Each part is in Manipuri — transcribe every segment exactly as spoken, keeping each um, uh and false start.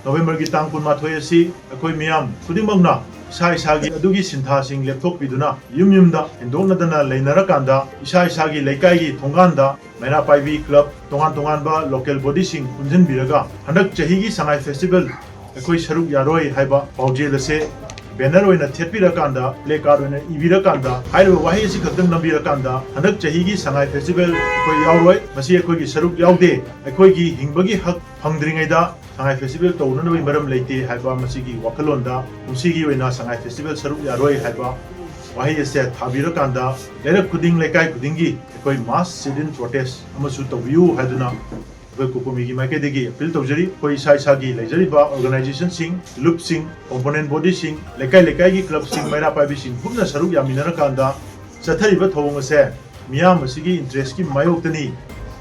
ꯅꯣꯕꯦꯝꯕꯔꯒꯤ ꯇꯥꯡ ꯀꯨꯟꯃꯥꯊꯣꯏ ꯑꯁꯤ ꯑꯩꯈꯣꯏ ꯃꯤꯌꯥꯝ ꯈꯨꯗꯤꯡꯃꯛꯅ ꯏꯁꯥ ꯏꯁꯥꯒꯤ ꯑꯗꯨꯒꯤ ꯁꯤꯟꯊꯥꯁꯤꯡ ꯂꯦꯞꯊꯣꯛꯄꯤꯗꯨꯅ ꯌꯨꯝ ꯌꯨꯝꯗ ꯍꯦꯟꯗꯣꯛꯅꯗꯅ ꯂꯩꯅꯔꯀꯥꯟꯗ ꯏꯁꯥ ꯏꯁꯥꯒꯤ ꯂꯩꯀꯥꯏꯒꯤ ꯊꯣꯡꯒꯥꯟꯗ ꯃꯩꯔꯥ ꯄꯥꯏꯕꯤ ꯀ꯭ꯂꯕ, ꯇꯣꯉꯥꯟ ꯇꯣꯉꯥꯟꯕ ꯂꯣꯀꯦꯜ ꯕꯣꯗꯤꯁꯤꯡ ꯄꯨꯟꯁꯤꯟꯕꯤꯔꯒ ꯍꯟꯗꯛ ꯆꯍꯤꯒꯤ ꯁꯉꯥꯏ ꯐꯦꯁꯇꯤꯚꯦꯜ ꯑꯩꯈꯣꯏ ꯁꯔꯨꯛ ꯌꯥꯔꯣꯏ ꯍꯥꯏꯕ ꯄꯥꯎꯖꯦꯜ ꯑꯁꯦ ꯕꯦꯅꯔ ꯑꯣꯏꯅ ꯊꯦꯠꯄꯤꯔꯀꯥꯟꯗ, ꯄ꯭ꯂꯦ ꯀꯥꯔꯗ ꯑꯣꯏꯅ ꯏꯕꯤꯔꯀꯥꯟꯗ, ꯍꯥꯏꯔꯤꯕ ꯋꯥꯍꯩ ꯑꯁꯤ ꯈꯛꯇꯪ ꯅꯝꯕꯤꯔꯀꯥꯟꯗ ꯍꯟꯗꯛ ꯆꯍꯤꯒꯤ ꯁꯉꯥꯏ ꯐꯦꯁꯇꯤꯚꯦꯜ ꯑꯩꯈꯣꯏ ꯌꯥꯎꯔꯣꯏ, ꯃꯁꯤ ꯑꯩꯈꯣꯏꯒꯤ ꯁꯔꯨꯛ ꯌꯥꯎꯗꯦ, ꯑꯩꯈꯣꯏꯒꯤ ꯍꯤꯡꯕꯒꯤ ꯍꯛ ꯐꯪꯗ꯭ꯔꯤꯉꯩꯗ ꯁꯉꯥꯏ ꯐꯦꯁꯇꯤꯚꯦꯜ ꯇꯧꯅꯅꯕꯒꯤ ꯃꯔꯝ ꯂꯩꯇꯦ ꯍꯥꯏꯕ ꯃꯁꯤꯒꯤ ꯋꯥꯈꯜꯂꯣꯟꯗ ꯀꯨꯝꯁꯤꯒꯤ ꯑꯣꯏꯅ ꯁꯉꯥꯏ ꯐꯦꯁꯇꯤꯚꯦꯜ ꯁꯔꯨꯛ ꯌꯥꯔꯣꯏ ꯍꯥꯏꯕ ꯋꯥꯍꯩ ꯑꯁꯦ ꯊꯥꯕꯤꯔꯀꯥꯟꯗ ꯂꯩꯔꯛ ꯈꯨꯗꯤꯡ, ꯂꯩꯀꯥꯏ ꯈꯨꯗꯤꯡꯒꯤ ꯑꯩꯈꯣꯏ ꯃꯥꯁ ꯁꯤꯠ ꯏꯟ ꯄ꯭ꯔꯣꯇꯦꯁ ꯑꯃꯁꯨ ꯇꯧꯕꯤꯌꯨ ꯍꯥꯏꯗꯨꯅ ꯑꯩꯈꯣꯏ ꯀꯣꯀꯣꯃꯤꯒꯤ ꯃꯥꯏꯀꯩꯗꯒꯤ ꯑꯄꯤꯜ ꯇꯧꯖꯔꯤ꯫ ꯑꯩꯈꯣꯏ ꯏꯁꯥ ꯏꯁꯥꯒꯤ ꯂꯩꯖꯔꯤꯕ ꯑꯣꯔꯒꯅꯥꯏꯖꯦꯁꯟꯁꯤꯡ, ꯂꯨꯞꯁꯤꯡ, ꯀꯣꯝꯄꯣꯅꯦꯟ ꯕꯣꯗꯤꯁꯤꯡ, ꯂꯩꯀꯥꯏ ꯂꯩꯀꯥꯏꯒꯤ ꯀ꯭ꯂꯕꯁꯤꯡ, ꯃꯩꯔꯥ ꯄꯥꯏꯕꯤꯁꯤꯡ ꯄꯨꯟꯅ ꯁꯔꯨꯛ ꯌꯥꯃꯤꯟꯅꯔꯀꯥꯟꯗ ꯆꯠꯊꯔꯤꯕ ꯊꯧꯑꯣꯡ ꯑꯁꯦ ꯃꯤꯌꯥꯝ ꯑꯁꯤꯒꯤ ꯏꯟꯇꯔꯦꯁꯀꯤ ꯃꯥꯌꯣꯛꯇꯅꯤ,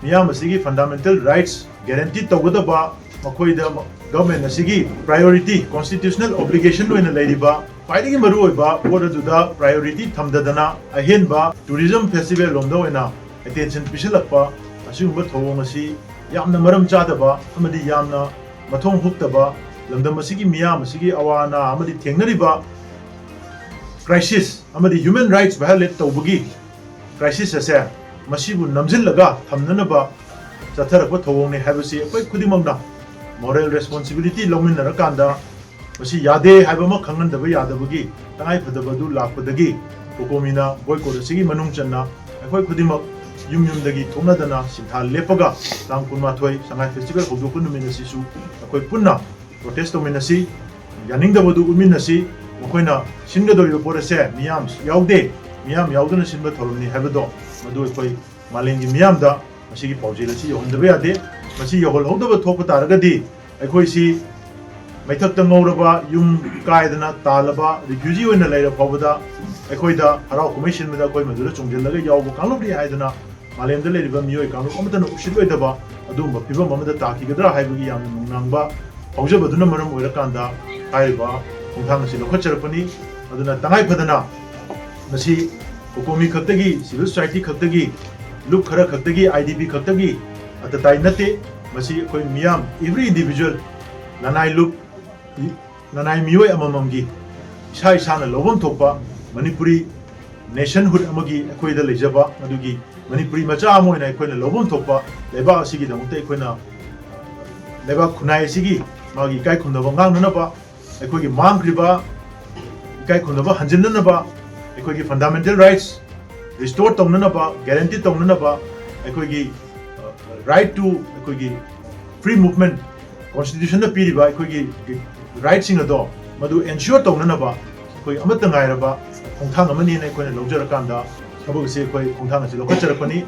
ꯃꯤꯌꯥꯝ ꯑꯁꯤꯒꯤ ꯐꯟꯗꯥꯃꯦꯟꯇꯦꯜ ꯔꯥꯏꯠꯁ ꯒꯦꯔꯦꯟꯇꯤ ꯇꯧꯒꯗꯕ, ꯃꯈꯣꯏꯗ ꯒꯚꯔꯟꯃꯦꯟ ꯑꯁꯤꯒꯤ ꯄ꯭ꯔꯥꯏꯌꯣꯔꯤꯇꯤ, ꯀꯣꯟꯁꯇꯤꯇ꯭ꯌꯨꯁꯅꯦꯜ ꯑꯣꯕ꯭ꯂꯤꯒꯦꯁꯟ ꯑꯣꯏꯅ ꯂꯩꯔꯤꯕ ꯈ꯭ꯋꯥꯏꯗꯒꯤ ꯃꯔꯨꯑꯣꯏꯕ ꯄꯣꯠ ꯑꯗꯨꯗ ꯄ꯭ꯔꯥꯏꯌꯣꯔꯤꯇꯤ ꯊꯝꯗꯗꯅ ꯑꯍꯦꯟꯕ ꯇꯨꯔꯤꯖꯝ ꯐꯦꯁꯇꯤꯚꯦꯜ ꯂꯣꯝꯗ ꯑꯣꯏꯅ ꯑꯦꯇꯦꯟꯁꯟ ꯄꯤꯁꯤꯜꯂꯛꯄ ꯑꯁꯤꯒꯨꯝꯕ ꯊꯧꯑꯣꯡ ꯑꯁꯤ ꯌꯥꯝꯅ ꯃꯔꯝ ꯆꯥꯗꯕ ꯑꯃꯗꯤ ꯌꯥꯝꯅ ꯃꯊꯣꯡ ꯍꯨꯛꯇꯕ, ꯂꯝꯗꯝ ꯑꯁꯤꯒꯤ ꯃꯤꯌꯥꯝ ꯑꯁꯤꯒꯤ ꯑꯋꯥ ꯑꯅꯥ ꯑꯃꯗꯤ ꯊꯦꯡꯅꯔꯤꯕ ꯀ꯭ꯔꯥꯏꯁꯤꯁ ꯑꯃꯗꯤ ꯍ꯭ꯌꯨꯃꯦꯟ ꯔꯥꯏꯠꯁ ꯚꯥꯏꯑꯣꯂꯦꯠ ꯇꯧꯕꯒꯤ ꯀ꯭ꯔꯥꯏꯁꯤꯁ ꯑꯁꯦ ꯃꯁꯤꯕꯨ ꯅꯝꯁꯤꯜꯂꯒ ꯊꯝꯅꯅꯕ ꯆꯠꯊꯔꯛꯄ ꯊꯧꯑꯣꯡꯅꯤ ꯍꯥꯏꯕꯁꯤ ꯑꯩꯈꯣꯏ ꯈꯨꯗꯤꯡꯃꯛꯅ ꯃꯣꯔꯦꯜ ꯔꯦꯁꯄꯣꯟꯁꯤꯕꯤꯂꯤꯇꯤ ꯂꯧꯃꯤꯟꯅꯔꯀꯥꯟꯗ ꯃꯁꯤ ꯌꯥꯗꯦ ꯍꯥꯏꯕ ꯑꯃ ꯈꯪꯍꯟꯗꯕ ꯌꯥꯗꯕꯒꯤ ꯇꯉꯥꯏꯐꯗꯕ ꯑꯗꯨ ꯂꯥꯛꯄꯗꯒꯤ ꯀꯣꯀꯣꯃꯤꯅ ꯕꯣꯏꯀꯣꯠ ꯑꯁꯤꯒꯤ ꯃꯅꯨꯡ ꯆꯟꯅ ꯑꯩꯈꯣꯏ ꯈꯨꯗꯤꯡꯃꯛ ꯌꯨꯝ ꯌꯨꯝꯗꯒꯤ ꯊꯣꯛꯅꯗꯅ ꯁꯤꯟꯊꯥ ꯂꯦꯞꯄꯒ ꯇꯥꯡ ꯀꯨꯟꯃꯥꯊꯣꯏ ꯁꯉꯥꯏ ꯐꯦꯁꯇꯤꯚꯦꯜ ꯍꯧꯗꯣꯛꯄ ꯅꯨꯃꯤꯠ ꯑꯁꯤꯁꯨ ꯑꯩꯈꯣꯏ ꯄꯨꯟꯅ ꯄ꯭ꯔꯣꯇꯦꯁ ꯇꯧꯃꯤꯟꯅꯁꯤ, ꯌꯥꯅꯤꯡꯗꯕꯗꯨ ꯎꯠꯃꯤꯟꯅꯁꯤ꯫ ꯃꯈꯣꯏꯅ ꯁꯤꯟꯒꯗꯧꯔꯤꯕ ꯄꯣꯠ ꯑꯁꯦ ꯃꯤꯌꯥꯝ ꯌꯥꯎꯗꯦ, ꯃꯤꯌꯥꯝ ꯌꯥꯎꯗꯅ ꯁꯤꯟꯕ ꯊꯧꯔꯝꯅꯤ ꯍꯥꯏꯕꯗꯣ ꯃꯗꯨ ꯑꯩꯈꯣꯏ ꯃꯥꯂꯦꯝꯒꯤ ꯃꯤꯌꯥꯝꯗ ꯃꯁꯤꯒꯤ ꯄꯥꯎꯖꯦꯜ ꯑꯁꯤ ꯌꯧꯍꯟꯗꯕ ꯌꯥꯗꯦ꯫ ꯃꯁꯤ ꯌꯧꯍꯜꯍꯧꯗꯕ ꯊꯣꯛꯄ ꯇꯥꯔꯒꯗꯤ ꯑꯩꯈꯣꯏꯁꯤ ꯃꯩꯊꯛꯇ ꯉꯧꯔꯕ, ꯌꯨꯝ ꯀꯥꯏꯗꯅ ꯇꯥꯜꯂꯕ ꯔꯤꯐ꯭ꯌꯨꯖꯤ ꯑꯣꯏꯅ ꯂꯩꯔ ꯐꯥꯎꯕꯗ ꯑꯩꯈꯣꯏꯗ ꯍꯔꯥꯎ ꯀꯨꯝꯍꯩ ꯁꯤꯟꯕꯗ ꯑꯩꯈꯣꯏ ꯃꯗꯨꯗ ꯆꯣꯡꯁꯤꯜꯂꯒ ꯌꯥꯎꯕ ꯀꯥꯡꯂꯨꯞꯅꯤ ꯍꯥꯏꯗꯅ ꯃꯥꯂꯦꯝꯗ ꯂꯩꯔꯤꯕ ꯃꯤꯑꯣꯏ ꯀꯥꯡꯂꯨꯞ ꯑꯃꯠꯇꯅ ꯎꯁꯤꯠꯂꯣꯏꯗꯕ ꯑꯗꯨꯒꯨꯝꯕ ꯐꯤꯕꯝ ꯑꯃꯗ ꯇꯥꯈꯤꯒꯗ꯭ꯔꯥ ꯍꯥꯏꯕꯒꯤ ꯌꯥꯝꯅ ꯅꯨꯡꯅꯥꯡꯕ ꯐꯥꯎꯖꯕꯗꯨꯅ ꯃꯔꯝ ꯑꯣꯏꯔꯀꯥꯟꯗ ꯍꯥꯏꯔꯤꯕ ꯈꯣꯡꯊꯥꯡ ꯑꯁꯤ ꯂꯧꯈꯠꯆꯔꯛꯄꯅꯤ꯫ ꯑꯗꯨꯅ ꯇꯉꯥꯏ ꯐꯗꯅ ꯃꯁꯤ ꯀꯣꯀꯣꯃꯤ ꯈꯛꯇꯒꯤ, ꯁꯤꯚꯤꯜ ꯁꯣꯁꯥꯏꯇꯤ ꯈꯛꯇꯒꯤ, ꯂꯨꯞ ꯈꯔ ꯈꯛꯇꯒꯤ, ꯑꯥꯏ ꯗꯤ ꯄꯤ ꯈꯛꯇꯒꯤ ꯑꯇꯇꯥꯏ ꯅꯠꯇꯦ꯫ ꯃꯁꯤ ꯑꯩꯈꯣꯏ ꯃꯤꯌꯥꯝ, every individual, ꯂꯅꯥꯏ ꯂꯨꯞ, ꯂꯅꯥꯏ ꯃꯤꯑꯣꯏ ꯑꯃꯃꯝꯒꯤ ꯏꯁꯥ ꯏꯁꯥꯅ ꯂꯧꯐꯝ ꯊꯣꯛꯄ ꯃꯅꯤꯄꯨꯔꯤ nationhood ꯑꯃꯒꯤ ꯑꯩꯈꯣꯏꯗ ꯂꯩꯖꯕ, ꯑꯗꯨꯒꯤ ꯃꯅꯤꯄꯨꯔꯤ ꯃꯆꯥ ꯑꯃ ꯑꯣꯏꯅ ꯑꯩꯈꯣꯏꯅ ꯂꯧꯐꯝ ꯊꯣꯛꯄ ꯂꯩꯕꯥꯛ ꯑꯁꯤꯒꯤꯗꯃꯛꯇ ꯑꯩꯈꯣꯏꯅ ꯂꯩꯕꯥꯛ ꯈꯨꯟꯅꯥꯏ ꯑꯁꯤꯒꯤ ꯃꯥꯒꯤ ꯏꯀꯥꯏ ꯈꯨꯝꯅꯕ ꯉꯥꯛꯅꯅꯕ, ꯑꯩꯈꯣꯏꯒꯤ ꯃꯥꯡꯈ꯭ꯔꯤꯕ ꯏꯀꯥꯏ ꯈꯨꯝꯅꯕ ꯍꯟꯖꯤꯟꯅꯅꯕ, ꯑꯩꯈꯣꯏꯒꯤ fundamental rights restore ꯇꯧꯅꯅꯕ, guarantee ꯇꯧꯅꯅꯕ, ꯑꯩꯈꯣꯏꯒꯤ right to, ꯑꯩꯈꯣꯏꯒꯤ free movement, constitutionꯗ ꯄꯤꯔꯤꯕ ꯑꯩꯈꯣꯏꯒꯤ rightꯁꯤꯡ ꯑꯗꯣ ꯃꯗꯨ ensure ꯇꯧꯅꯅꯕ ꯑꯩꯈꯣꯏ ꯑꯃꯠꯇ ꯉꯥꯏꯔꯕ ꯈꯣꯡꯊꯥꯡ ꯑꯃꯅꯤꯅ ꯑꯩꯈꯣꯏꯅ ꯂꯧꯖꯔꯀꯥꯟꯗ ꯊꯕꯛ ꯑꯁꯤ ꯑꯩꯈꯣꯏ ꯈꯣꯡꯊꯥꯡ ꯑꯁꯤ ꯂꯧꯈꯠꯆꯔꯛꯄꯅꯤ꯫